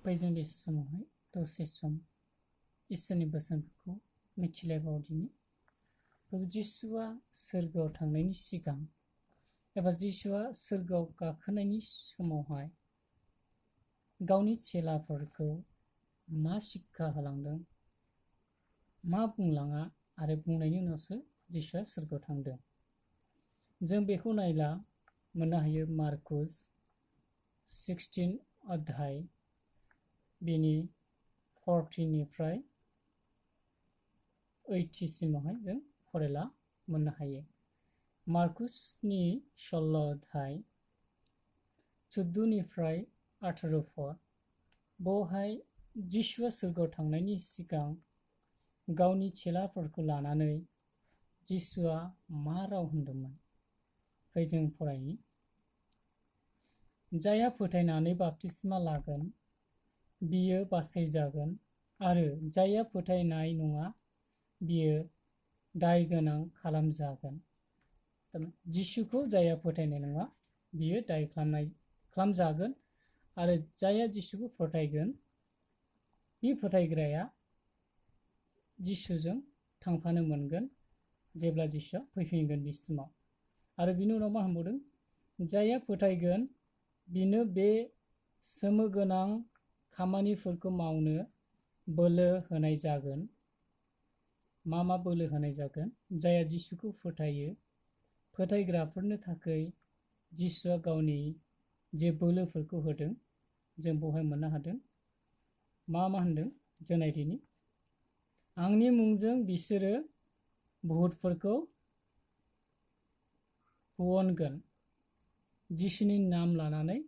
फैजों बे समावहाय दसे सम इसोरनि बोसोनफोरखौ मिथिलायबावदिनि। प्रभु जिसुआ सोरगोआव थांनायनि सिगां एबा जिसुआ सोरगोआव गाखोनायनि समावहाय गावनि चेलाफोरखौ मा शिक्षा होलांदों, मा बुंलाङा आरो बुंनायनि उनावसो जिसुआ सोरगोआव थांदों। जों बेखौ नायला मोननो हायो मार्कुस 16 अध्याय बेनि 40 80 सिमावहाय जों फरायला मोननो हायो। मार्कुसनि 16 अध्याय 14 18 बेवहाय जिसुआ सोरगोआव थांनायनि सिगां गावनि चेलाफोरखौ लानानै जिसुआ मा राव होनदोंमोन फै जों फरायनि। जायहा फोथायनानै बाप्तिस्मा लागोन बियो बासायजागोन आरो जायहा फोथायनाय नङा बियो दाय गोनां खालामजागोन। जिसुखौ जायहा फोथायनाय नङा बियो दाय खालामजागोन आरो जायहा जिसुखौ फोथायगोन बे फोथायग्राया जिसुजों थांफानो मोनगोन जेब्ला जिसुआ फैफिनगोन बे समाव। आरो बिनि उनाव मा होनबावदों, जायहा फोथायगोन बिनो बे सोमोगोनां खामानिफोरखौ मावनो बोलो होनाय जागोन। मा बोलो होनाय जागोन? जायहा जिसुखौ फोथायो, फोथायग्राफोरनो थाखाय जिसुआ गावनि जे बोलोफोरखौ होदों जों बेवहाय मोननो हादों। मा होनदों जों नायदिनि। आंनि मुंजों बिसोरो भुतफोरखौ होनगोन, जिसुनि नाम लानानै।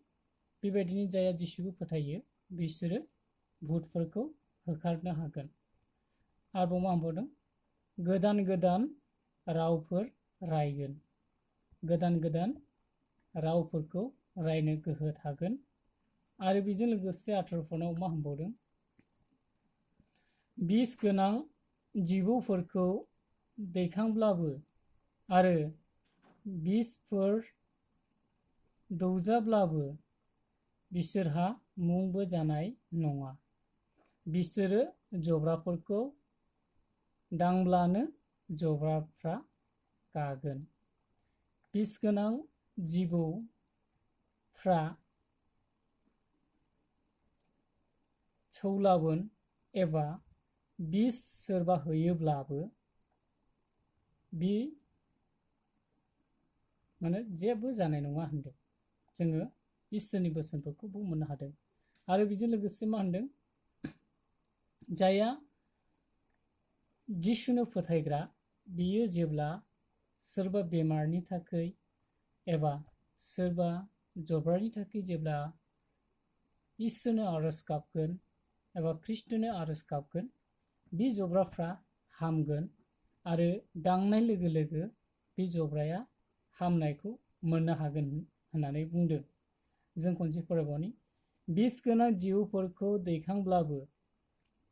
बेबायदिनो जायहा जिसुखौ फोथायो बिसोरो भुतफोरखौ होखारनो हागोन। आरोबाव मा होनबावदों, गोदान गोदान रावफोर रायगोन। गोदान गोदान रावफोरखौ रायनो गोहो थागोन। आरो बेजों लोगोसे 18 मा होनबावदों, बिस गोनां जिबौफोरखौ दैखांब्लाबो आरो बिसफोर दौजाब्लाबो बिसोरहा मुंबो जानाय नङा। बिसोरो जब्राफोरखौ दांब्लानो जब्राफ्रा गागोन। बिस गोनां जिबौफ्रा सौलाबोन एबा बिस सोरबा होयोब्लाबो बि जेबो जानाय नङा होनदों। जोङो इसोरनि बोसोनफोरखौबो मोननो हादों। आरो बेजों लोगोसे मा होनदों, जायहा जिसुनो फोथायग्रा बियो जेब्ला सोरबा बेमारनि थाखाय एबा सोरबा जब्रानि थाखाय जेब्ला इसोरनो आरज गाबगोन एबा ख्रिस्टनो आरज गाबगोन, बे जब्राफ्रा हामगोन आरो दांनाय लोगो लोगो बे जब्राया हामनायखौ मोननो हागोन होननानै बुंदों। जों खनसे फरायबावनि, बिस गोनां जिउफोरखौ दैखांब्लाबो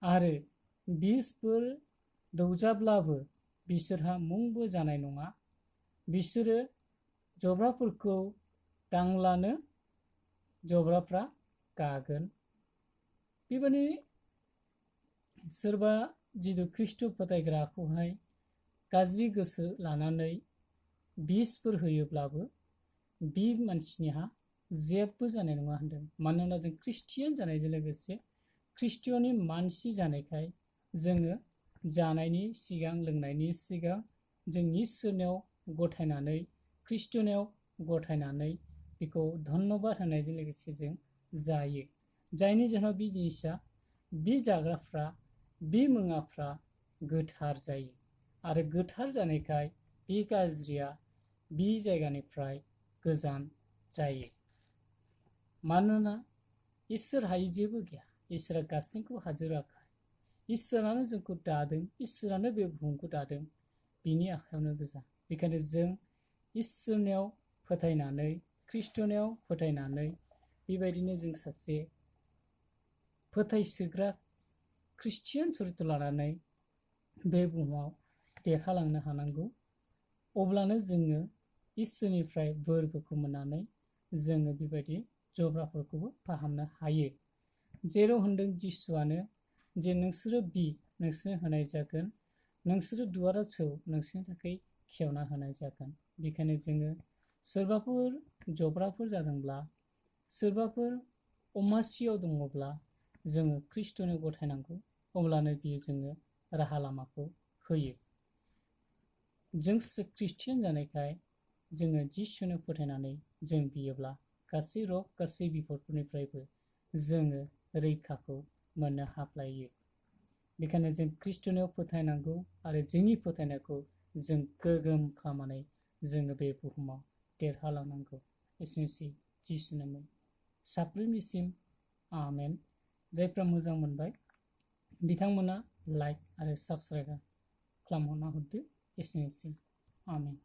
आरो बिसफोर दौजाब्लाबो बिसोरहा मुंबो जानाय नङा। बिसोरो जब्राफोरखौ दांब्लानो जब्राफ्रा गागोन। बेबायदि सोरबा जिथु ख्रिस्ट फोथायग्राखौहाय गाज्रि गोसो लानानै बिसफोर होयोब्लाबो बे मानसिनिहा जेबो जानाय नङा होनदों। मानोना जों ख्रिस्टियान जानायजों लोगोसे ख्रिस्टियाननि मानसि जानायखाय जोङो जानायनि सिगां लोंनायनि सिगां जों इसोरनियाव गथायनानै ख्रिस्टनियाव गथायनानै बेखौ धन्यबाद होनायजों लोगोसे जों जायो। जायनि जाहोनाव बे जिनिसा बे जाग्राफ्रा बे मुवाफ्रा गोथार जायो आरो गोथार जानायखाय बे गाज्रिया बे जायगानिफ्राय गोजान जायो। मानोना इसोर हायै जेबो गैया। इसोरा गासैखौ हाजोराखै। इसोरानो जोंखौ दादों, इसोरानो बे बुहुमखौ दादों, बिनि आखायावनो गोजा। बेखायनो जों इसोरनियाव फोथायनानै ख्रिस्टनियाव फोथायनानै बेबायदिनो जों सासे फोथायसोग्रा ख्रिस्टियान चरित्र लानानै बे बुहुमाव देरहालांनो हानांगौ। अब्लानो जोङो इसोरनिफ्राय बोरफोरखौ मोननानै जोङो बेबायदि जब्राफोरखौबो फाहामनो हायो। जेराव होनदों जिसुआनो जे नोंसोरो नोंसोरनो होनाय जागोन, नोंसोरो दुवारा सौ नोंसोरनि थाखाय खेवना होनाय जागोन। बेखायनो जोङो सोरबाफोर जब्राफोर जादोंब्ला, सोरबाफोर अमासियाव दङब्ला जोङो ख्रिस्ट'नो गथायनांगौ, अब्लानो बियो जोंनो राहा लामाखौ होयो। जों ख्रिस्टियान जानायखाय जोङो जिसुनो फोथायनानै जों बियोब्ला गासै रग गासै बिपदफोरनिफ्रायबो जोङो रैखाखौ मोननो हाफ्लायो। बेखायनो जों ख्रिस्ट'नियाव फोथायनांगौ आरो जोंनि फोथायनायखौ जों गोगोम खालामनानै जोङो बे बुहुमाव देरहालांनांगौ। एसेनोसै जिसुनो साफ्रोमनिसिम आमेन। जायफ्रा मोजां मोनबाय बिथांमोना लाइक आरो साबस्क्राइब खालामहरना हरदो। एसेनोसै आमेन।